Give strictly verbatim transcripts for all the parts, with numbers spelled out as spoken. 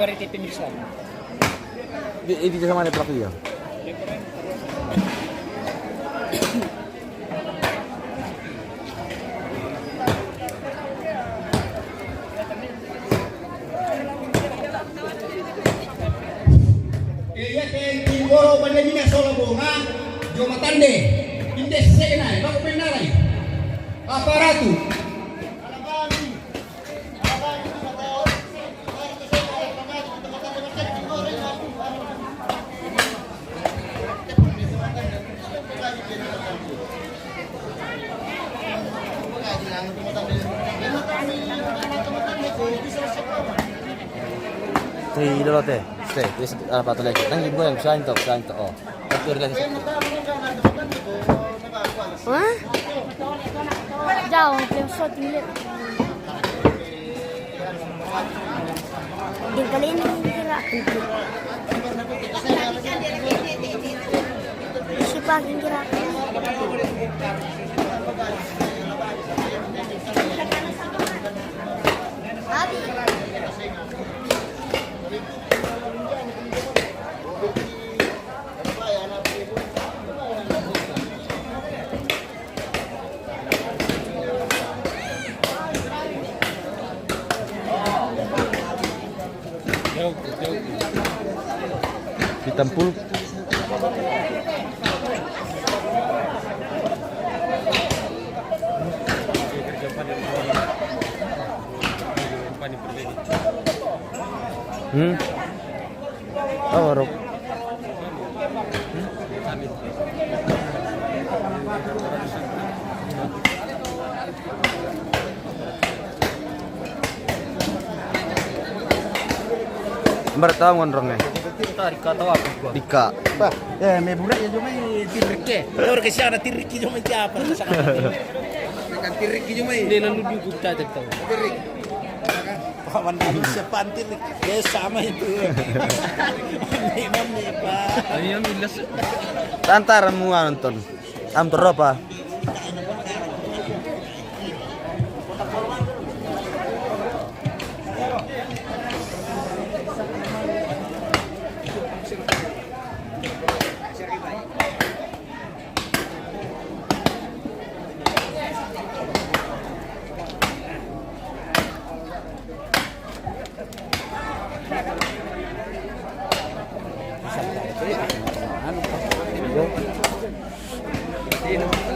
Di, di sama ada pelaku ya. E iate tinggoro bale mina sola bonga, jo matande, inde sena, bako penalai. Apa ratu? Te, dolo te. Te, te, apa tu lagi? Nang ibu yang santo, santo. Oh. Tapi organizasi. Hah? Jauh, yang shot ini. Din kali ini kira. Siapa kira? Abi. Hitam pul. Hmm. Oh, rok. Baru tahu ngonrong, eh. Rika tahu apa gua? Rika. Bah, eh, me burak ya cuma tirke. Orang ke sana tirki cuma siapa? Kan tirki cuma. Dia lalu duduk kita tahu. Paman manusia pantil. Ya, sama itu. Mandi, mandi, Pak. Ayo, milas. Tantar mu nonton. Am terapa?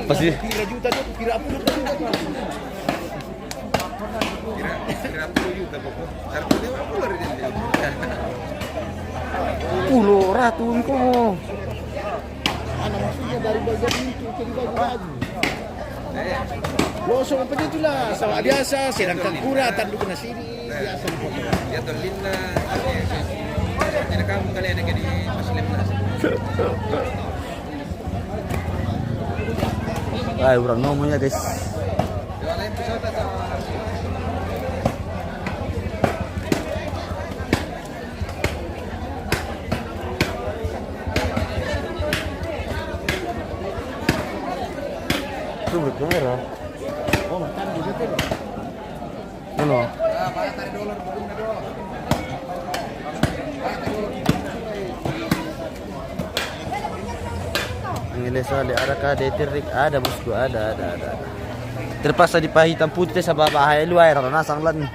Pasti. Kira juta tuh, kira apa? Kira, kira puluh juta pokok. Kartu lima puluh hari ini. Puluh ratu engkau. Anak maksudnya dari bagian itu ke bagi-bagi. Losong apa itulah, sawah biasa, sedangkan kura tanduk na sini, biasa. Ya, tolina, ini kamu kali ada di Muslim. Ay, orang nomo ya, guys. Itu berapa ya? Ano? Ang ileso, ada ka, de tirik, ada, bosku, ada, ada, ada, ada. Terpaksa dipahitam putih sa bahaya lu air, nasang lan.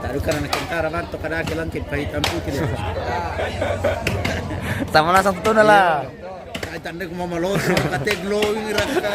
Taruh karena kentara bantu kada ke langkit pahitam putih deh. Sama nasang tu na lah. Ay, tanda ko mamaloso, kate glowing raka.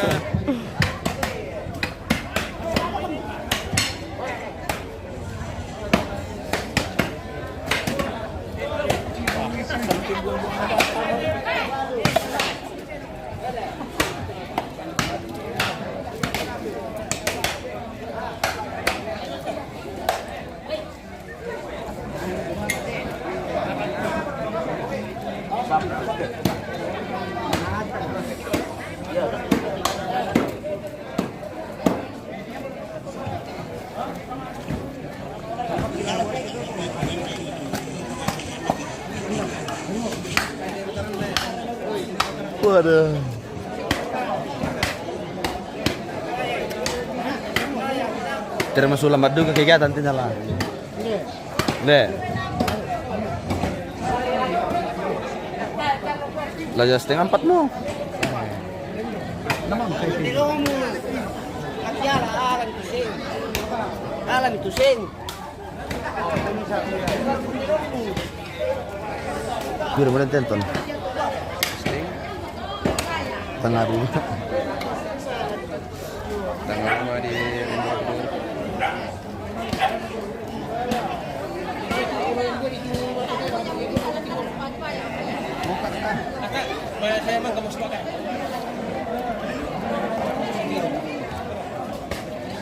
Waduh. Termasuk lambat juga kegiatan tinala. Deh. Lah, ya, setengah empat mau. Alam itu sing. Alam itu sing. Dua ribu dan tenton. Tengah rumah. Tengah rumah di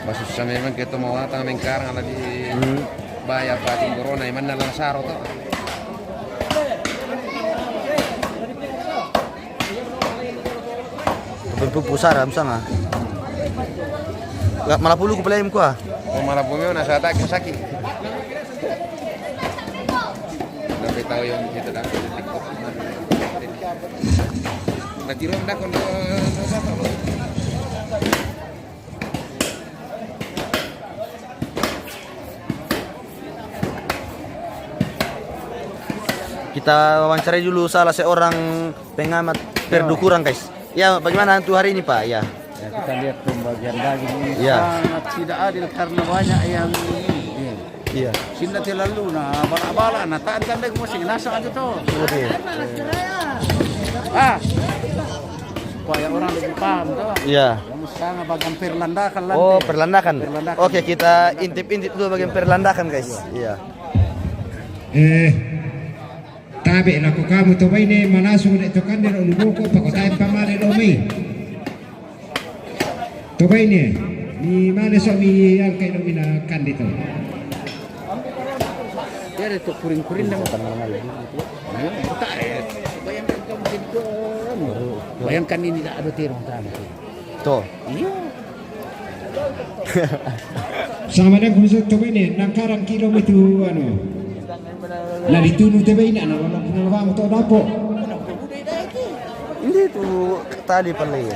Masusah memang kita mau datang mengkarang ala di Hmm. Baya pating corona, iman dalam saro to. Tapi pu-, pusara, misalnya. Nggak, malah puluh ku pelayan ku, ah. Oh, malah puluh, nah, saya tak sakit. Tapi tahu yang kita dah. Nanti ronda kondo. Kita wawancarai dulu salah seorang pengamat perdukuran, guys. Ya, bagaimana untuk hari ini, Pak? Ya. Ya, kita lihat pembagian daging ini Ya. sangat tidak adil karena banyak yang ini. Iya. Sinda terlalu, nah, bala-bala, nah, tak entah dek musik, nasa aja tuh. Betul. Ah, supaya orang lebih paham tuh. Iya. Kamu sana bagian perlandakan lantai. Oh, perlandakan. Perlandakan. Oke, kita intip-intip dulu bagian perlandakan, guys. Iya. Eh, tabe lako kamu to baine, manasu de to kande ro luboko, pakotae pamale do mi. To baine, mi mane so mi yang kai do mina kande to. Ya, ada to kuring-kuring dong. Nah, tak, eh, bayangkan kamu jadi tuan. Bayangkan ini tak ada terong tanah. To. Iya. Sama dengan khusus to baine, nang karang kilo itu, anu. Nah, ditunu te baine, anu, anu, anu, bang, to dapo. Ini tu tali paling.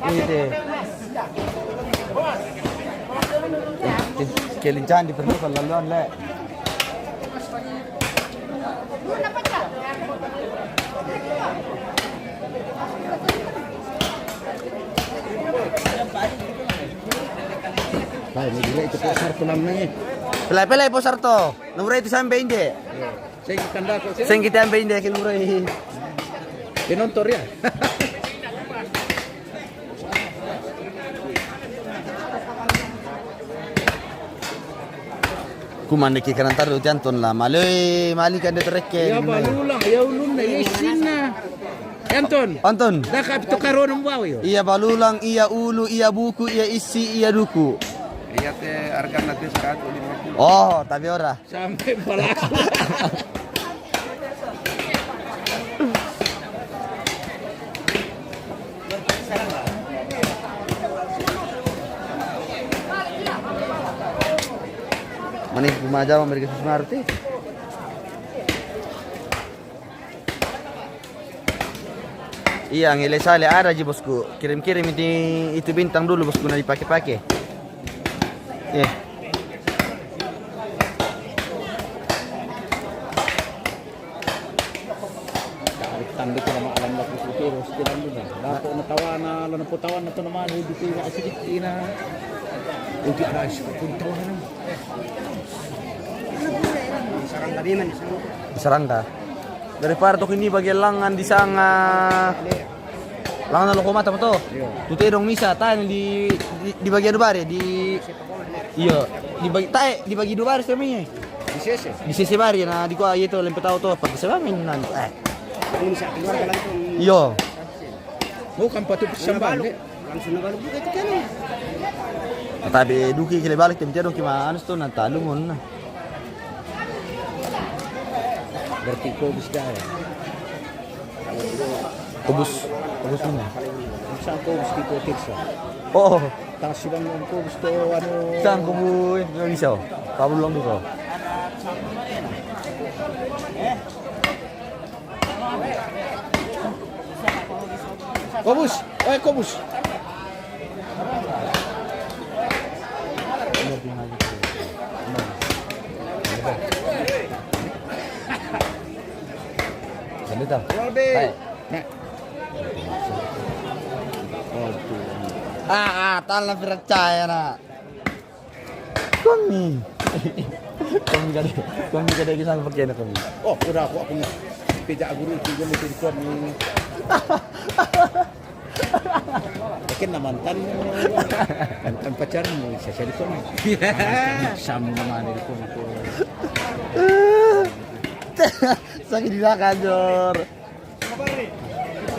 Ini te. Kelincahan di perlu kalau laluan, le. Pelai, pelai, posar to. Nomor itu sampai inde. Seng kita sampai inde ke nomor ini. Penonton ya. Kumande ki kanan taru ti Anton la, maloi, mali kan de terekke. Ya, balulang, ya, ulunna, ya, isinna. Anton. Anton. Daka pito karono mbawa yo. Iya balulang, iya ulu, iya buku, iya isi, iya duku. Iya te argana te seratus lima puluh. Oh, tapi ora. Sampai palaku. Mani kumaja mereka susmarti. Iya, ngele sale ada ji, bosku. Kirim-kirim itu, itu bintang dulu, bosku, na dipake-pake. Iya. Tarik tanduk nama alam laku putih, bosku, dan dulu. Dapat na tawana, lana putawana tu nama di tu, sedikit ina. Untuk ada putawana. Sarangka. Daripada toko ini bagi langan di sanga. Langan loko mata to. Iya. Tute dong misa, tae di, di, dibagi dua bare, di, iya, dibagi, tae, dibagi dua bare semuanya. Di sese. Di sese bare, na di kua itu lempe tau to, pakai sebamen nan, eh. Ini bisa keluar langsung. Iya. Mau kan patut sambang, dek? Langsung na balu buka itu kan. Tapi duki kile balik tem tiadong kima anu sto na talu mon na. Berarti kau bisa dah. Kobus, kobus mana? Bisa kau bisa kita tirsa. Oh. Tang sidang kau bisa tu anu. Sang kobus, nggak bisa. Kabul lang bisa. Kobus, eh, kobus. Betul. Hai. Ah, ah, tala percaya na. Kami. Kami kada, kami kada kisah pakai na kami. Oh, udah aku, aku ni. Pijak guru itu juga mesti kuat ni. Mungkin na mantan, mantan pacarmu, saya cari kau ni. Sama mana di kau tu. Sakit juga, Kajor.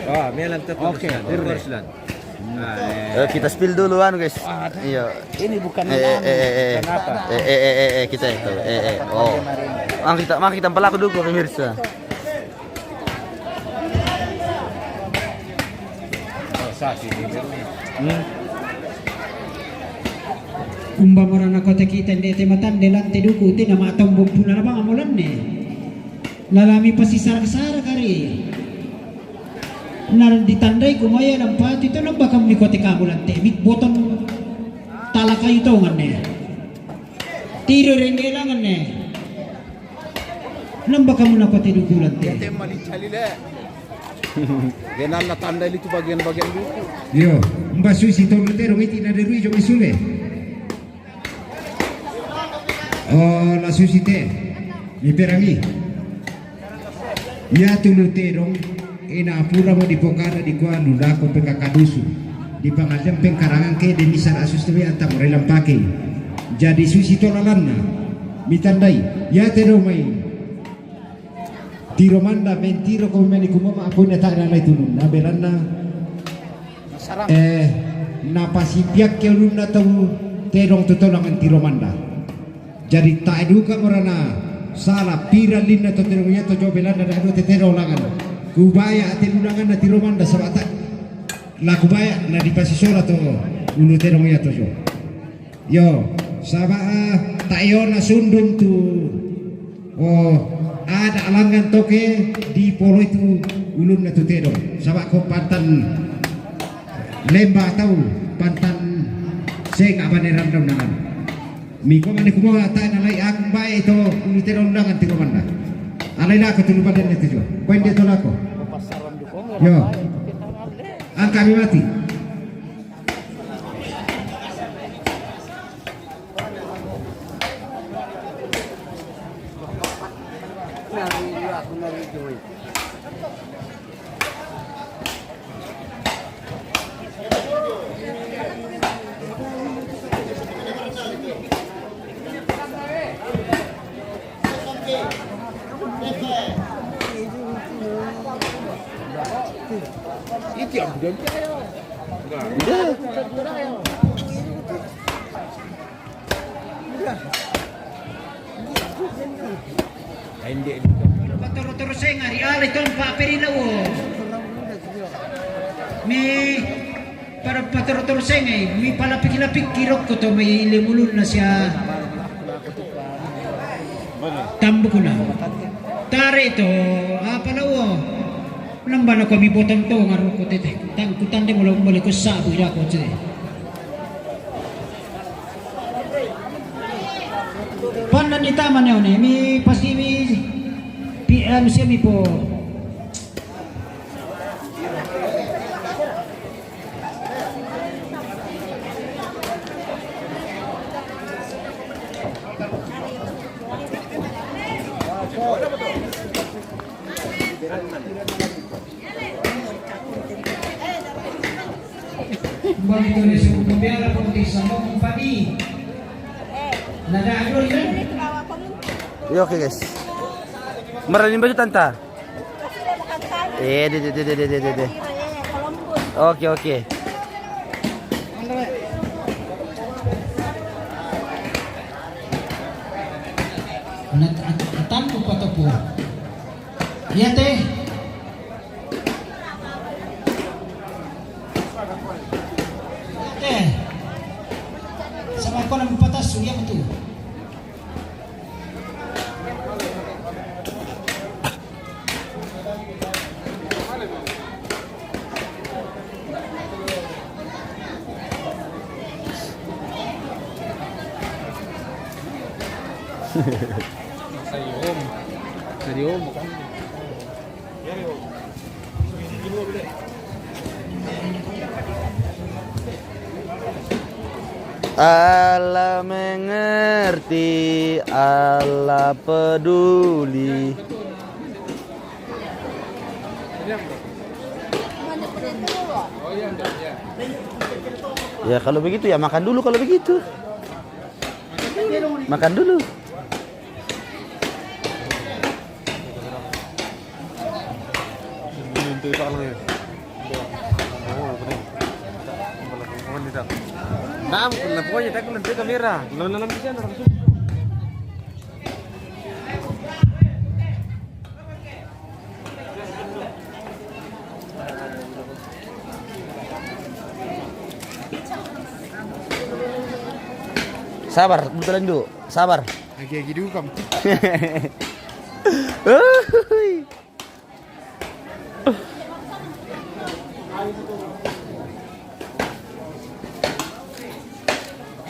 Ah, melan tetap. Oke, Ruslan. Ruslan. Nah, eh. Eh, kita spill dulu, anu, guys. Ah, ada. Iya. Ini bukan, eh, eh, anu, eh, eh, eh. Bukan apa. Eh, eh, eh, eh, eh, kita itu. Eh, eh. Oh. Mang kita, mang kita pelaku dulu, pemirsa. Oh, sa sini. Hmm. Umba mora na kote kita nde te matan de lante duku te na matombo puna na banga molanne. Lalami pasi sarak-sarak kari. Na ditandai kumaya nampati to namba kam ni kote kamu lante. Mik boton talakayu to nganne. Tiro rengge langanne. Namba kamu na kote duku lante. Dia tema di cali le. Genan na tanda itu bagian-bagian duku. Yo, mba susi tolu te rong iti na de rui jo misule. Oh, la susi te. Mi perangi. Ya tulu te rong. Ina pura mo di pokada di kua lula ko peka kadusu. Di pangajam pengkarangan ke de misar asus te anta morelam pake. Jadi susi to lalanna. Mitandai. Ya te do mai. Tiro manda, mentiro ko meni kumoma apun eta na lai tunun. Na belanna. Sarang. Eh, na pasipiak ke ulunna tau tedong tu tolangan tiro manda. Jadi ta eduka morana sala pira linna to tedong ya to jo belanna da do te tedong langan. Kubaya ate lulangan na tiro manda sabata. La kubaya na dipasisola to ulu tedong ya to jo. Yo, saba, ah, tayo na sundun tu. Oh, ada alangan toke di polo itu ulun na tu tedong. Saba ko pantan lemba tau pantan seng abane random nangan. Miko mane kumo ata na lai ang bae to ulu tedong nangan tiko manda. Alai la ko tulu badan itu jo. Koin dia tolako. Yo. Angka mi mati. Itu yang udah. Patoro-toro senga ri ale tompa perina wo. Mi para patoro-toro senga mi pala piki-lapiki rokko to mai lemulun na sia. Tambukuna. Tare to apa na wo. Nambana ko mi botong to ngarokko tete. Tang kutande mole mole ko sabu ira ko tete. Panna ni tama ne one mi pasti mi pi anu sia mi po. Bang itu ni suku pembiara pun di sambung padi. Nada adu ni. Ya, oke, guys. Maranin baju tanta. Eh, de, de, de. Oke, oke. Nat at-, atanku patopu. Iya, teh. Teh. Sama kau nak patas, iya betul. Serium. Serium, bukan. Allah mengerti, Allah peduli. Ya, kalau begitu ya makan dulu kalau begitu. Makan dulu. Nah, pokoknya tak, kalau nanti kamera, lawan dalam di sana langsung. Sabar, kebetulan dulu. Sabar. Lagi-lagi diukam.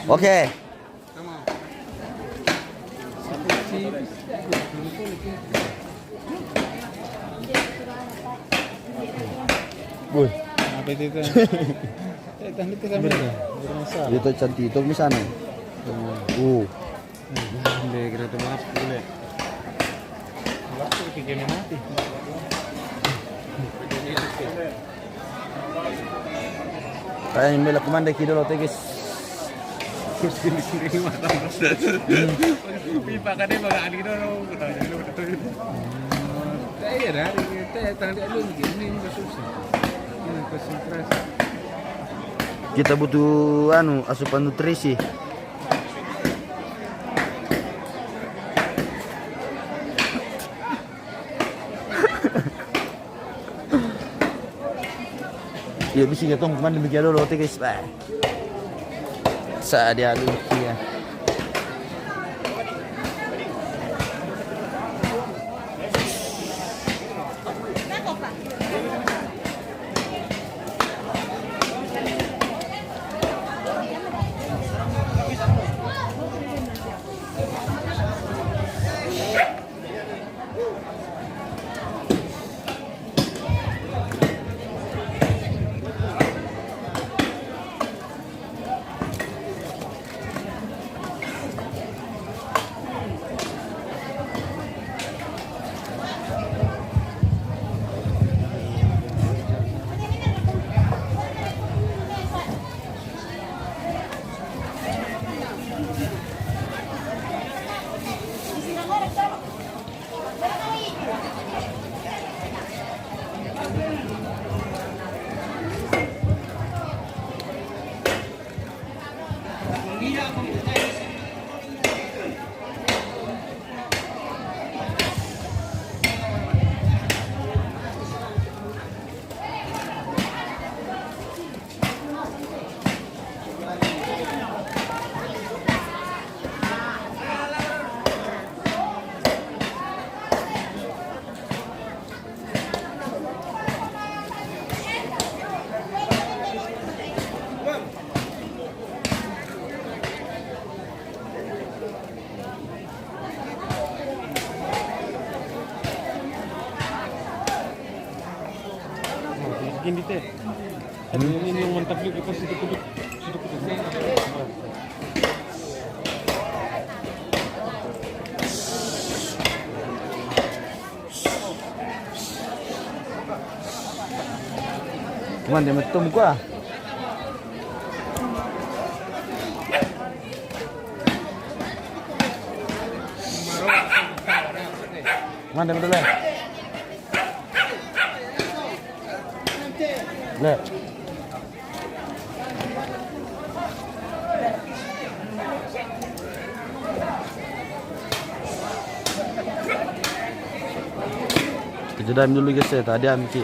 Oke. Woi. Apa itu, itu? Eh, tahan itu kamera. Bermasalah. Itu cantik, itu misalnya. Oh. Ambil kena tu maaf boleh. Waktu tiga minit mati. Kaya mela kumanda ki dolo tegis. Pipa kade baga ani dolo. Iya, dari kita tang dia lu gini, ini susah. Ini konsentrasi. Kita butuh anu, asupan nutrisi. Iya, bisa ya, tong, cuman demikian dulu, oke, guys. Bye. Sa dia lu, iya. Gini deh. Ini yang mantap juga pas itu kudu, itu kudu. Cuman dia metum gua. Cuman dia metum lah. Lek. Kita jeda dulu guys ya, tadi ambil ki.